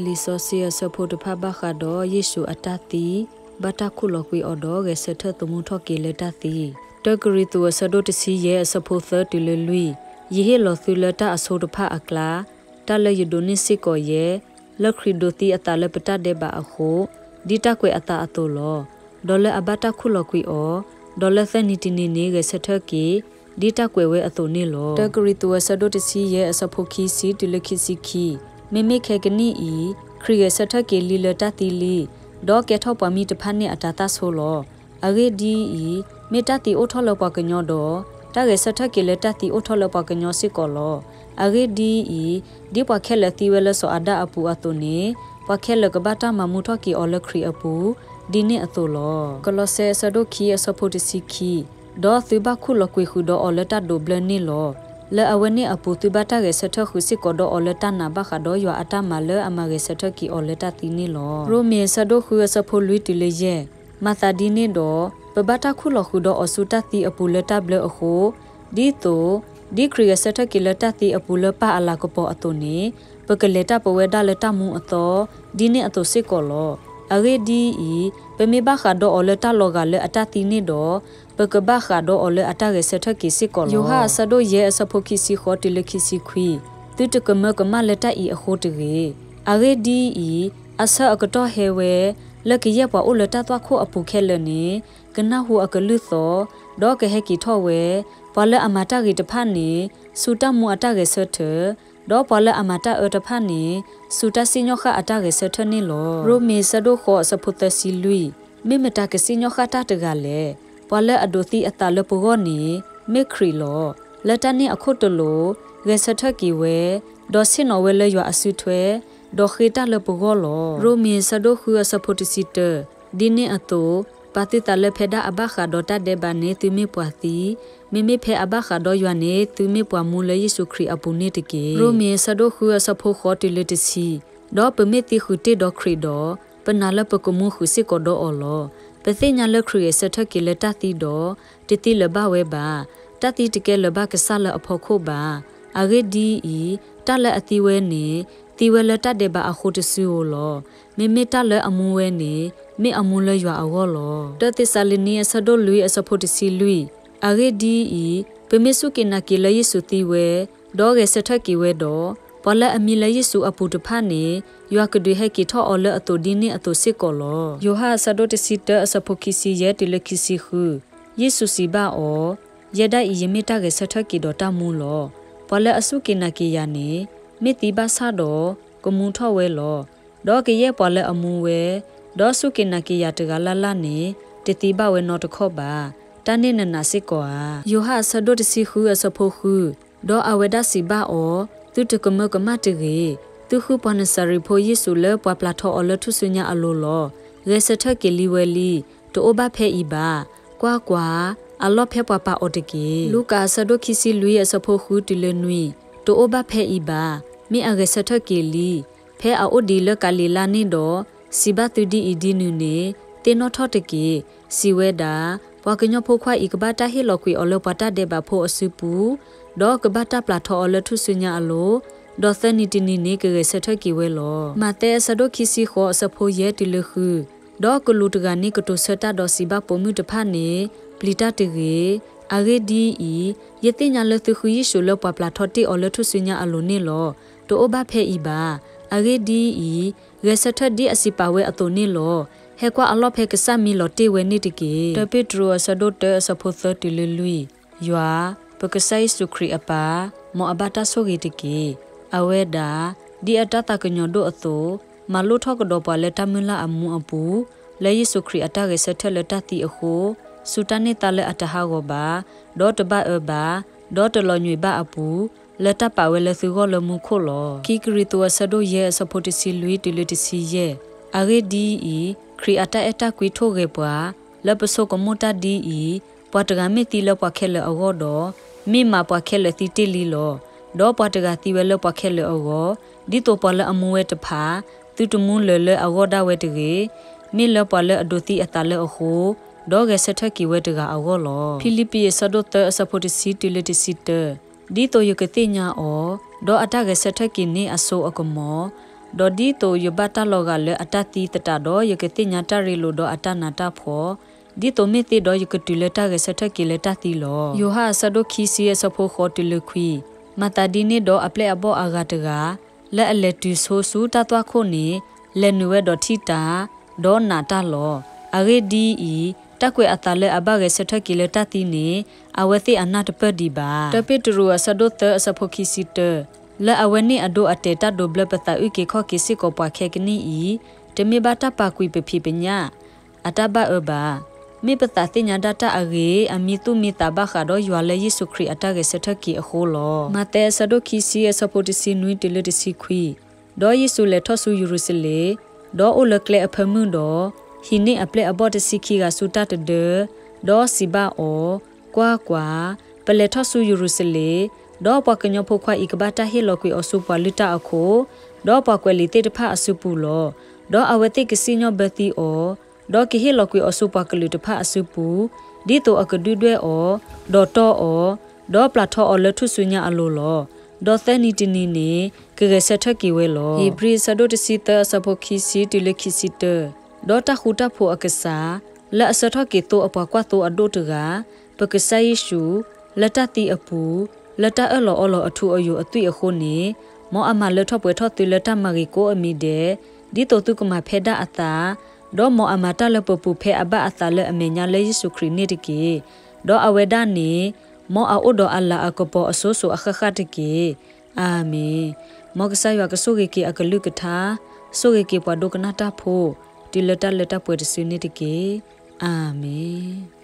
လံာ်စီဆှံအဆၢဖိတဖၣ်ဘၣ်ဃးဒီးယ့ၣ်ၡူးအတၢ်သံ, ဘၣ်တၢ်ခူၣ်လီၤကွံာ်အီၤဒီးဂဲၤဆၢထၢၣ်သမူထီၣ်က့ၤလၢတၢ်သံ. တၢကရံၣ်သူးအဆၢဒိၣ်တဆံယဲၢ်အဆၢဖိသၢတုၤလၢလွံၢ်, ယဟ့ၣ်လီၤသုလၢတၢ်အဆိတဖၣ်အကျါ, တၢ်လၢယဒိးန့ၢ်စ့ၢ်ကီးယဲ, လၢခရံာ်ဒိးသံအသးလၢပတၢ်ဒဲးဘးအဃိ, ဒ်တၢ်ကွဲးအသးအသိးလီၤ. ဒီးလၢအဘၣ်တၢ်ခူၣ်လီၤကွံာ်အီၤ, ဒီးလၢသၢနံၤတနံၤန့ၣ်ဂဲၤဆၢထၢၣ်က့ၤ, ဒ်တၢ်ကွဲးဝဲအသိးန့ၣ်လီၤ. တၢကရံၣ်သူးအဆၢဒိၣ်တဆံယဲၢ်အဆၢဖိခံဆံတုၤလၢခံဆံခံ, မ့မ့ၢ်ခဲကနံၣ်အံၤ, ခရံာ်ဂဲၤဆၢထၢၣ်က့ၤလံလၢတၢ်သံလံ, ဒီးကဲထီၣ်ပှၤမံတဖၣ်န့ၣ်အတၤသၣ်ဆိလီၤ. အဂ့ၢ်ဒ်အံၤ, မ့ၢ်တၢ်သံအိၣ်ထီၣ်လၢပှၤကညီဒီး, တၢ်ဂဲၤဆၢထၢၣ်က့ၤလၢတၢ်သံအိၣ်ထီၣ်လၢပှၤကညီစ့ၢ်ကီးလီၤ. အဂ့ၢ်ဒ်အံၤ, ဒ်ပှၤခဲလၢာ်သံဝဲလၢစီၤအၤဒၣ်အပူၤအသိးန့ၣ်, ပှၤခဲလၢာ်ကဘၣ်တၢ်မၤမူထီၣ်က့ၤအီၤလၢခရံာ်အပူၤ, ဒ်န့ၣ်အသိးလီၤ. ကလီးစဲအဆၢဒိၣ်ခံအဆၢဖိတဆံခံ, ဒီးသုဘၣ်ခူၣ်လီၤကွံာ်ဃုာ်ဒီးအီၤလၢတၢ်ဒိးဘျၢန့ၣ်လီၤ. လၢအဝဲန့ၣ်အပူၤသုဘၣ်တၢ်ဂဲၤဆၢထၢၣ်ဃုာ်စ့ၢ်ကီးဒီးအီၤလၢတၢ်နာ်ဘၣ်ဃးဒီးယွၤအတၢ်မၤလၢအမၤဂဲၤဆၢထၢၣ်က့ၤအီၤလၢတၢ်သံန့ၣ်လီၤ. ရိမ့ၤအဆၢဒိၣ်ဃုအဆၢဖိလွံၢ်တုၤလၢယဲၢ်, မၤသးဒ်န့ၣ်ဒီး, ပဘၣ်တၢ်ခူၣ်လီၤဃုာ်ဒီးအီၤဆူတၢ်သံအပူၤလၢတၢ်ဘျၢအဃိ, ဒ်သိး, ဒ်ခရံာ်ဂဲၤဆၢထၢၣ်က့ၤလၢတၢ်သံအပူၤလၢပၢ်အလၤကပီၤအသိးန့ၣ်, ပကလဲၤတၢ်ပဝဲဒၣ်လၢတၢ်မူအသီ, ဒ်န့ၣ်အသိးစ့ၢ်ကီးလီၤ. အဂ့ၢ်ဒ်အံၤ, ပမ့ၢ်ဘၣ်ဃးဒီးအီၤလၢတၢ်လီၤဂာ်လၢအတၢ်သံန့ၣ်ဒီး, ပကဘၣ်ဃးဒီးအီၤလၢအတၢ်ဂဲၤဆၢထၢၣ်က့ၤစ့ၢ်ကီးလီၤ. ယိၤဟၣ်အဆၢဒိၣ်ယဲၢ်အဆၢဖိခံဆံဃိးတုၤလၢခံဆံခွံ, သုတကမၢကမၣ်လၢတၢ်အံၤအဃိတဂ့ၤ. အဂ့ၢ်ဒ်အံၤ, အဆၢအကတီၢ်ဟဲဝဲ, လၢကယဲၢ်ပှၤအိၣ်လၢတၢ်သွၣ်ခိၣ်အပူၤခဲလၢာ်န့ၣ်, ကနၢ်ဟူအကလုၢ်သီ, ဒီးကဟဲက့ၤထီၣ်ဝဲ, ပှၤလၢအမၤတၢ်ဂ့ၤတဖၣ်န့ၣ်, ဆူတၢ်မူအတၢ်ဂဲၤဆၢထၢၣ်, ဒီးပှၤလၢအမၤတၢ်အၢတဖၣ်န့ၣ်, ဆူတၢ်စံၣ်ညီၣ်ဃၣ်အတၢ်ဂဲၤဆၢထၢၣ်န့ၣ်လီၤ. ရိမ့ၤအဆၢဒိၣ်ဃိးအဆၢဖိသၢဆံလွံၢ်, မ့ၢ်မတၤကစံၣ်ညီၣ်ဃၣ်တၢ်တဂၤလဲၣ်. ပှၤလၢအဒိးသံအသးလၢပဂီၢ်န့ၣ်, မ့ၢ်ခရံာ်လီၤ. လၢတၢ်န့ၣ်အခိၣ်တလိာ်, ဂဲၤဆၢထၢၣ်က့ၤဝဲ, ဒီးဆ့ၣ်နီၤဝဲလၢယွၤအစုထွဲ, ဒီးဃ့တၢ်လၢပဂီၢ်လီၤ. ရိမ့ၤအဆၢဒိၣ်ဃုအဆၢဖိတဆံတၢ, ဒ်န့ၣ်အသိး, ပာ်သုသးလၢဖဲဒၣ်အဘၣ်ဃးဒီးတၢ်ဒဲးဘးန့ၣ်သုမ့ၢ်ပှၤသံ, မ့မ့ၢ်ဖဲအဘၣ်ဃးဒီးယွၤန့ၣ်သုမ့ၢ်ပှၤမူလၢယ့ၣ်ၡူးခရံာ်အပူၤန့ၣ်တက့ၢ်. ရိမ့ၤအဆၢဒိၣ်ဃုအဆၢဖိဃိးတုၤလၢတဆံ, ဒီးပမ့ၢ်သံဃုာ်တ့ၢ်ဒီးခရံာ်ဒီး, ပနာ်လၢပကမူဃုာ်စ့ၢ်ကီးဒီးအီၤလီၤ. ပသ့ၣ်ညါလၢခရံာ်ဂဲၤဆၢထၢၣ်က့ၤလၢတၢ်သံဒီး, တသံလၢၤဘၣ်ဝဲဘၣ်. တၢ်သံတကဲလၢၤဘၣ်ကစၢ်လၢအဖီခိၣ်ဘၣ်. အဂ့ၢ်ဒ်အံၤ, တၢ်လၢအသံဝဲန့ၣ်, သံဝဲလၢတၢ်ဒဲးဘးအဃိတစုဧိၤလီၤ. မ့မ့ၢ်တၢ်လၢအမူဝဲန့ၣ်, မ့ၢ်အမူလၢယွၤအဂီၢ်လီၤ. တၢသ့းစၤလနံအဆၢဒိၣ်လွံၢ်အဆၢဖိတဆံလွံၢ်, အဂ့ၢ်ဒ်အံၤ, ပမ့ၢ်စူၢ်က့ၤနာ်က့ၤလၢယ့ၣ်ၡူးသံဝဲ, ဒီးဂဲၤဆၢထၢၣ်က့ၤဝဲဒီး, ပှၤလၢအမံလၢယ့ၣ်ၡူးအပူၤတဖၣ်န့ၣ်, ယွၤကဒုးဟဲက့ၤထီၣ်အီၤလၢအသိးဒ်န့ၣ်အသိးစ့ၢ်ကီးလီၤ. ယိၤဟၣ်အဆၢဒိၣ်တဆံတၢအဆၢဖိခံဆံယဲၢ်တုၤလၢခံဆံဃု, ယ့ၣ်ၡူးစံးဘၣ်အီၤ, ယဲဒၣ်အံၤယမ့ၢ်တၢ်ဂဲၤဆၢထၢၣ်က့ၤဒီးတၢ်မူလီၤ. ပှၤလၢအစူၢ်က့ၤနာ်က့ၤယၤန့ၣ်, မ့ၢ်သံဘၣ်ဆၣ်ဒီး, ကမူထီၣ်ဝဲလီၤ. ဒီးကယဲၢ်ပှၤလၢအမူဝဲ, ဒီးစူၢ်က့ၤနာ်က့ၤယၤတဂၤလၢ်လၢ်န့ၣ်, တသံဘၣ်ဝဲနီတခီၣ်ဘၣ်. တၢ်န့ၣ်နနာ်စ့ၢ်ကီးဧါ. ယိၤဟၣ်အဆၢဒိၣ်တဆံဃုအဆၢဖိဃု, ဒီးအဝဲဒၣ်စံးဘၣ်အီၤ, သုတကမၢကမၣ်တဂ့ၤ. သုဃုပှၤနစၤရ့းဖိယ့ၣ်ၡူးလၢပှၤပျၢ်ထီအီၤလၢထူၣ်စုညါအလိၤလီၤ. ဂဲၤဆၢထၢၣ်က့ၤလံဝဲလံ, တအိၣ်ဘၣ်ဖဲအံၤဘၣ်. ကွၢ်ကွၢ်, အလီၢ်ဖဲပှၤပာ်အီၤတက့ၢ်. လူၤကၣ်အဆၢဒိၣ်ခံဆံလွံၢ်အဆၢဖိဃုတုၤလၢနွံ, တအိၣ်ဘၣ်ဖဲအံၤဘၣ်. မ့ၢ်အဂဲၤဆၢထၢၣ်က့ၤလံ. ဖဲအအိၣ်ဒံးလၢကၤလံၤလါန့ၣ်ဒီး, စံးဘၣ်သုဒ်အံၤဒ်နုၤန့ၣ်, သ့ၣ်နီၣ်ထီၣ်တက့ၢ်. စံးဝဲဒၣ်, ပှၤကညီဖိခွါအံၤကဘၣ်တၢ်ဟ့ၣ်လီၤကွံာ်အီၤလၢပှၤတၢ်ဒဲးဘးဖိအစုပူၤ, ဒီးကဘၣ်တၢ်ပျၢ်ထီအီၤလၢထူၣ်စုညါအလိၤ, ဒီးသၢနံၤတနံၤန့ၣ်ကဂဲၤဆၢထၢၣ်က့ၤဝဲလီၤ. မးသဲအဆၢဒိၣ်ခံဆံဃိးအဆၢဖိယဲၢ်တုၤလၢဃု, ဒီးကလူးတဂၤန့ၣ်ကတိၤဆၢတၢ်ဒီးစံးဘၣ်ပိာ်မုၣ်တဖၣ်န့ၣ်, ပျံၤတၢ်တဂ့ၤ. အဂ့ၢ်ဒ်အံၤ, ယသ့ၣ်ညါလၢသုဃုယ့ၣ်ၡူးလၢပှၤပျၢ်ထီတ့ၢ်အီၤလၢထူၣ်စုညါအလိၤန့ၣ်လီၤ. တအိၣ်ဘၣ်ဖဲအံၤဘၣ်. အဂ့ၢ်ဒ်အံၤ, ဂဲၤဆၢထၢၣ်ဒ်အစံးပာ်ဝဲအသိးန့ၣ်လီၤ. ဟဲကွၢ်အလီၢ်ဖဲကစၢ်မံလီၤတ့ၢ်ဝဲန့ၣ်တက့ၢ်. တၢ်ပ့းတရူးအဆၢဒိၣ်တၢအဆၢဖိသၢတုၤလၢလွံၢ်, ယွၤ, ပကစၢ်ယ့ၣ်ၡူးခရံာ်အပၢ်, မ်အဘၣ်တၢ်ဆိၣ်ဂ့ၤတက့ၢ်. အဝဲဒၣ်, ဒ်အတၢ်သးကညီၤဒိၣ်အသိး, မၤလိၣ်ထီၣ်ကဒီးပှၤလၢတၢ်မုၢ်လၢ်အမူအပူၤ, လၢယ့ၣ်ၡူးခရံာ်အတၢ်ဂဲၤဆၢထၢၣ်လၢတၢ်သံအဃိ, ဆူတၢ်န့ၢ်သါလၢအတဟးဂီၤဘၣ်, ဒီးတဘၣ်အၢဘၣ်, ဒီးတလီၤညွံးဘၣ်အပူၤ, လၢတၢ်ပာ်ဝဲလၢသုဂီၢ်လၢမူခိၣ်လီၤ. ခံကရံၣ်သူးအဆၢဒိၣ်ယဲၢ်အဆၢဖိတဆံလွံၢ်တုၤလၢတဆံယဲၢ်, အဂ့ၢ်ဒ်အံၤ, ခရံာ်အတၢ်အဲၣ်တၢ်ကွံထိၣ်ဂဲၤပှၤ, လၢပဆိကမိၣ်တၢ်ဒ်အံၤ, ပှၤတဂၤမ့ၢ်သံလၢပှၤခဲလၢာ်အဂီၢ်ဒီး, မ့ၢ်မးပှၤခဲလၢာ်သံတ့ၢ်လံလီၤ. ဒီးပှၤတဂၤသံဝဲလၢပှၤခဲလၢာ်အဂီၢ်, ဒ်သိးပှၤလၢအမူဝဲတဖၣ်, သုတမူလၢၤလၢအဂီၢ်ဒၣ်ဝဲတဂ့ၤ, မ့ၢ်လၢပှၤလၢအဒိးသံအသးလၢအဃိ, ဒီးဂဲၤဆၢထၢၣ်က့ၤဝဲတဂၤအဂီၢ်လီၤ. ဖံလံးပံးအဆၢဒိၣ်သၢအဆၢဖိတဆံတုၤလၢတဆံတၢ, ဒ်သိးယကသ့ၣ်ညါအီၤ, ဒီးအတၢ်ဂဲၤဆၢထၢၣ်က့ၤန့ၢ်အစိအကမီၤ, ဒီးဒ်သိးယဘၣ်တၢ်လီၤဂာ်လၢအတၢ်သံသတးဒီး ယကသ့ၣ်ညါတၢ်ရ့လိာ်ဒီးအတၢ်နးတၢ်ဖှီၣ်, ဒ်သိးမ့ၢ်သ့ဒီးယကတုၤလၢတၢ်ဂဲၤဆၢထၢၣ်က့ၤလၢတၢ်သံလီၤ. ယိၤဟၣ်အဆၢဒိၣ်ခံဆံအဆၢဖိဃိးတုၤလၢခွံ, မၤသးဒ်န့ၣ်ဒီးအပျဲၢ်အဘီၣ်အဂၤတဂၤ လၢအလဲၤတုၤဆိဆူတၢ်သွၣ်ခိၣ်န့ၣ် လဲၤနုာ်ဝဲဒီးထံၣ်တၢ်, ဒီးနာ်တၢ်လီၤ. အဂ့ၢ်ဒ်အံၤ, တၢ်ကွဲးအသးလၢအဘၣ်ဂဲၤဆၢထၢၣ်က့ၤလၢတၢ်သံန့ၣ် အဝဲသ့ၣ်အနၢ်တပၢၢ်ဒံးဘၣ်. တၢ်ပ့းတရူးအဆၢဒိၣ်သၢအဆၢဖိခံဆံတၢ, လၢအဝဲန့ၣ်အဒိအတဲာ်တၢ်ဒိးဘျၢပသးအုၣ်က့ၤခီၣ်က့ၤစ့ၢ်ကီးပှၤခဲကနံၣ်အံၤ, တမ့ၢ်ဘၣ်တၢ်ပာ်ကွံာ်ပဖံးပညၣ် အတၢ်ဘၣ်အၢဘၣ်. မ့ၢ်ပသးသ့ၣ်ညါဒၣ်တၢ်အဂ့ၤ, အမံသူၣ်မံသးဘၣ်ဃးဒီးယွၤလၢယ့ၣ်ၡူးခရံာ်အတၢ်ဂဲၤဆၢထၢၣ်က့ၤအဃိလီၤ. မးသဲအဆၢဒိၣ်ခံဆံအဆၢဖိတဆံနွံတုၤလၢတဆံခွံ, ဒီးယ့ၣ်ၡူးလဲၤထီၣ်ဆူယရူၤၡလ့ၣ်, ဒီးအိၣ်လၢကျဲအဖၢမုၢ်ဒီး, ဟံးန့ၢ်အပျဲၢ်အဘီၣ်တဆံခံဂၤဆူတၢ်တဒၢ, ဒီးစံးဘၣ်အီၤ, ကွၢ်ကွၢ်, ပလဲၤထီၣ်ဆူယရူၤၡလ့ၣ်, ဒီးပှၤကညီဖိခွါအံၤကဘၣ်တၢ်ဟ့ၣ်လီၤကွံာ်အီၤဆူပှၤလုၢ်တၢ်အခိၣ်, ဒီးပှၤကွဲးလံာ်သ့ၣ်တဖၣ်အစုပူၤလီၤ. ဒီးအဝဲသ့ၣ်ကစံၣ်ညီၣ်ဘၢသံအီၤ, ဒီးကဟ့ၣ်လီၤကွံာ်အီၤဆူပှၤကလုာ်တဖၣ်အစုပူၤ, ဒ်သိးအကဒုၣ်ဒွဲၣ်အီၤ, ဒီးတီၢ်အီၤ, ဒီးပျၢ်ထီအီၤလၢထူၣ်စုညါအလိၤလီၤ. ဒီးသၢနံၤတနံၤန့ၣ် ကဂဲၤဆၢထၢၣ်က့ၤဝဲလီၤ. ဧ့ၤဘြံၤအဆၢဒိၣ်တဆံသၢအဆၢဖိခံဆံတုၤလၢခံဆံတၢ, ဒီးတၢ်ဃူတၢ်ဖိးအကစၢ်, လၢအဆှၢထီၣ်က့ၤသိအပှၤကွၢ်သိအဒိၣ်တဂၤ, ပကစၢ်ယ့ၣ်ၡူး, လၢတၢ်သံအပူၤ, လၢတၢ်အၢၣ်လီၤအီလီၤအထူအယိာ်အသွံၣ်အဃိန့ၣ်, မ်အမၤလၢထီၣ်ပှဲၤထီၣ်သုလၢတၢ်မၤဂ့ၤကိးအမံၤဒဲး, ဒ်သိးသုကမၤဖဲဒၣ်အသး, ဒီးမ်အမၤတၢ်လၢပပူၤဖဲအဘၣ်အသးလၢအမဲာ်ညါလၢယ့ၣ်ၡူးခရံာ်န့ၣ်တက့ၢ်. ဒီးအဝဲဒၣ်န့ၣ်, မ်အအိၣ်ဒီးအလၤအကပီၤအစိၤစိၤအဃၣ်ဃၣ်တက့ၢ်. အၤမ့ၣ်. မ်ကစၢ်ယွၤကဆိၣ်ဂ့ၤက့ၤအကလုၢ်ကထါ, ဆိၣ်ဂ့ၤက့ၤပှၤဒိကနၣ်တၢ်ဖိ, တုၤလၢတၢ်လၢတၢ်ပှဲၤတစုန့ၣ်တက့ၢ်. အၤမ့ၣ်.